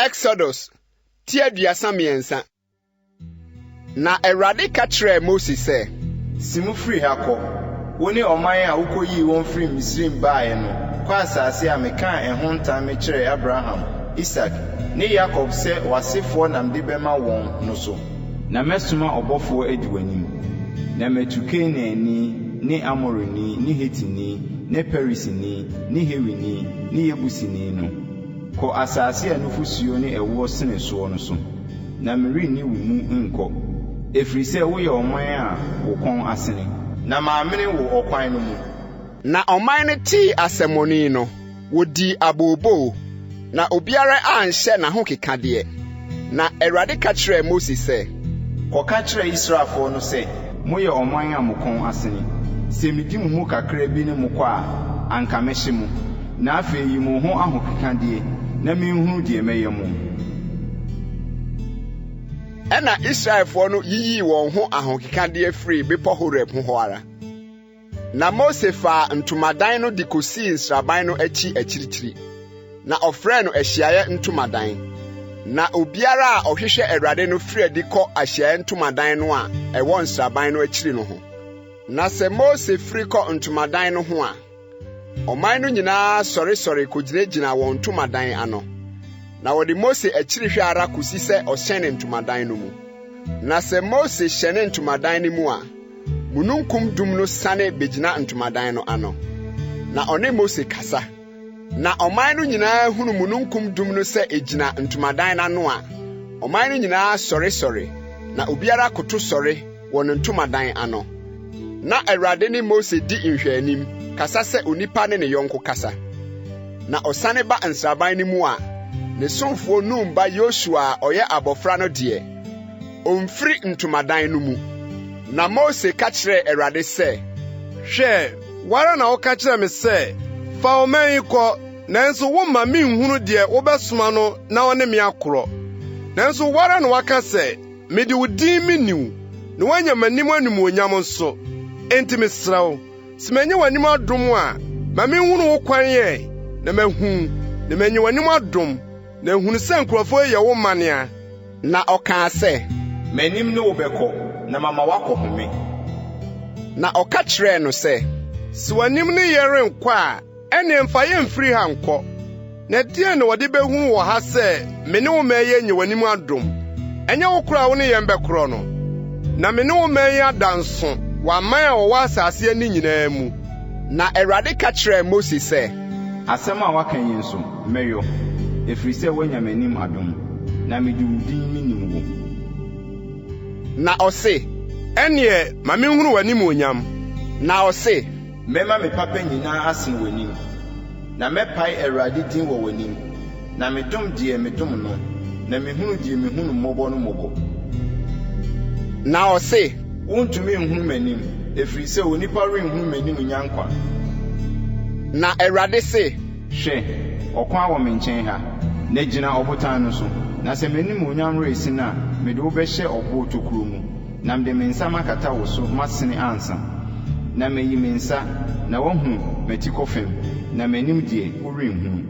Exodus ti 33. Na Awurade ka kyerɛɛ Mose sɛ. Si mu firi ha kɔ, wo ne ɔman a wokɔyii wɔn firii Misraim baeɛ no, kɔ asase a mekaa ɛho ntam mekyerɛɛ Abraham, Isak ne Yakob sɛ w'asefoɔ na mede bɛma wɔn no so. Na mɛsoma ɔbɔfoɔ adi w'anim, na matu Kanaanni ne Amorini ne Hetini ne Perisini ne Hewini ne Yebusini no. Kɔ asase a nufosuo ne ɛwoɔ sene soɔ no so, na merenni wo mu nkɔ, ɛfiri sɛ woyɛ ɔman a wo kɔn asene. Na mammene wo ɔkwan no mu. Na ɔman no tee asɛmmɔne no, wodii abooboo, na obiara anhyɛ n'ahokekadeɛ. Na Awurade ka kyerɛɛ Mose sɛ. Kɔka kyerɛ Israelfoɔ no sɛ: Moyɛ ɔman a mo kɔn asene. Sɛ medi mo mu kakra bi ne mo kɔ a, anka mɛhye mo. Na afei yi mo ho ahokekadeɛ, na menhunu deɛ mɛyɛ mo. Ɛnna Israelfoɔ no yiyii wɔn ho ahokekadeɛ firii Bepɔ Horeb ho hɔ ara. Na Mose faa ntomadan no de kosii nsraban no akyi akyirikyiri, na ɔfrɛɛ no Ahyiaeɛ Ntomadan. Na obiara a ɔhwehwɛ Awurade no firi adi kɔ Ahyiaeɛ Ntomadan no a ɛwɔ nsraban no akyiri no ho. Na sɛ Mose firi kɔ ntomadan no ho a, ɔman no nyinaa sɔresɔre kogyinagyina wɔn ntomadan ano, na wɔde Mose akyiri hwɛ ara kosi sɛ ɔhyɛne ntomadan no mu. Na sɛ Mose hyɛne ntomadan no mu a, mununkum dum no siane begyina ntomadan no ano, na ɔne Mose kasa. Na ɔman no nyinaa hunu mununkum dum no sɛ egyina ntomadan no ano a, ɔman no nyinaa sɔresɔre, na obiara koto sɔre wɔ ne ntomadan ano. Na Awurade ne Mose di nhwɛanim, kasa sɛ onipa ne ne yɔnko kasa. Na ɔsane ba nsraban no mu a, ne somfoɔ Nun ba Yosua a ɔyɛ abɔfra no deɛ, ɔmfiri ntomadan no mu. Na Mose ka kyerɛɛ Awurade sɛ, Hwɛ, wo ara na woka kyerɛɛ me sɛ, 'Fa ɔman yi kɔ, nanso womma minhunu deɛ wobɛsoma no na ɔne me akorɔ. Nanso wo ara na woaka sɛ, 'Mede wo din mini wo, na woanya m'anim animuonyam nso.' Enti mesrɛ wo, sɛ manya w'anim adom a, ma minhunu wo kwan ɛ, na mahu wo, na manya w'anim adom, na ahunu sɛ nkurɔfoɔ yi yɛ wo manea. Na ɔkaa sɛ, M'anim ne wo bɛkɔ, na mama woakɔhome. Na ɔka kyerɛɛ no sɛ, Sɛ w'anim ne yɛn renkɔ a, ɛnneɛ mfa yɛn mfiri ha nkɔ. Na ɛdeɛn na wɔde bɛhunu wɔ ha sɛ me ne wo man yi anya w'anim adom? Ɛnyɛ wo korɔ a wo ne yɛn bɛkorɔ no? Na me ne wo man yi ada nso wɔ aman a wɔwɔ asase ani nyinaa mu. Na Awurade ka kyerɛɛ Mose sɛ, Asɛm a woaka yi nso, mɛyɔ, ɛfiri sɛ woanya m'anim adom, na mede wo din menim wo. Na ɔse, Ɛnneɛ ma menhunu w'animuonyam. Na ɔse, Mɛma me papa nyinaa asene w'anim, na mɛpae Awurade din wɔ w'anim, na medom deɛ medom no, na mehunu deɛ mehu no mmɔbɔ no mmɔbɔ. Na ɔse, Wontumi nhunu m'anim, ɛfiri sɛ onipa renhunu m'anim nnya nkwa. Na Awurade se, Hwɛ, ɔkwan wɔ me nkyɛn ha, na gyina ɔbotan no so, na sɛ m'animuonyam resene a, mede wo bɛhyɛ ɔboɔ tokuro mu, na mede me nsa makata wo so masene ansa, na mayi me nsa, na woahunu m'atikɔ fam, na m'anim deɛ, worenhunu.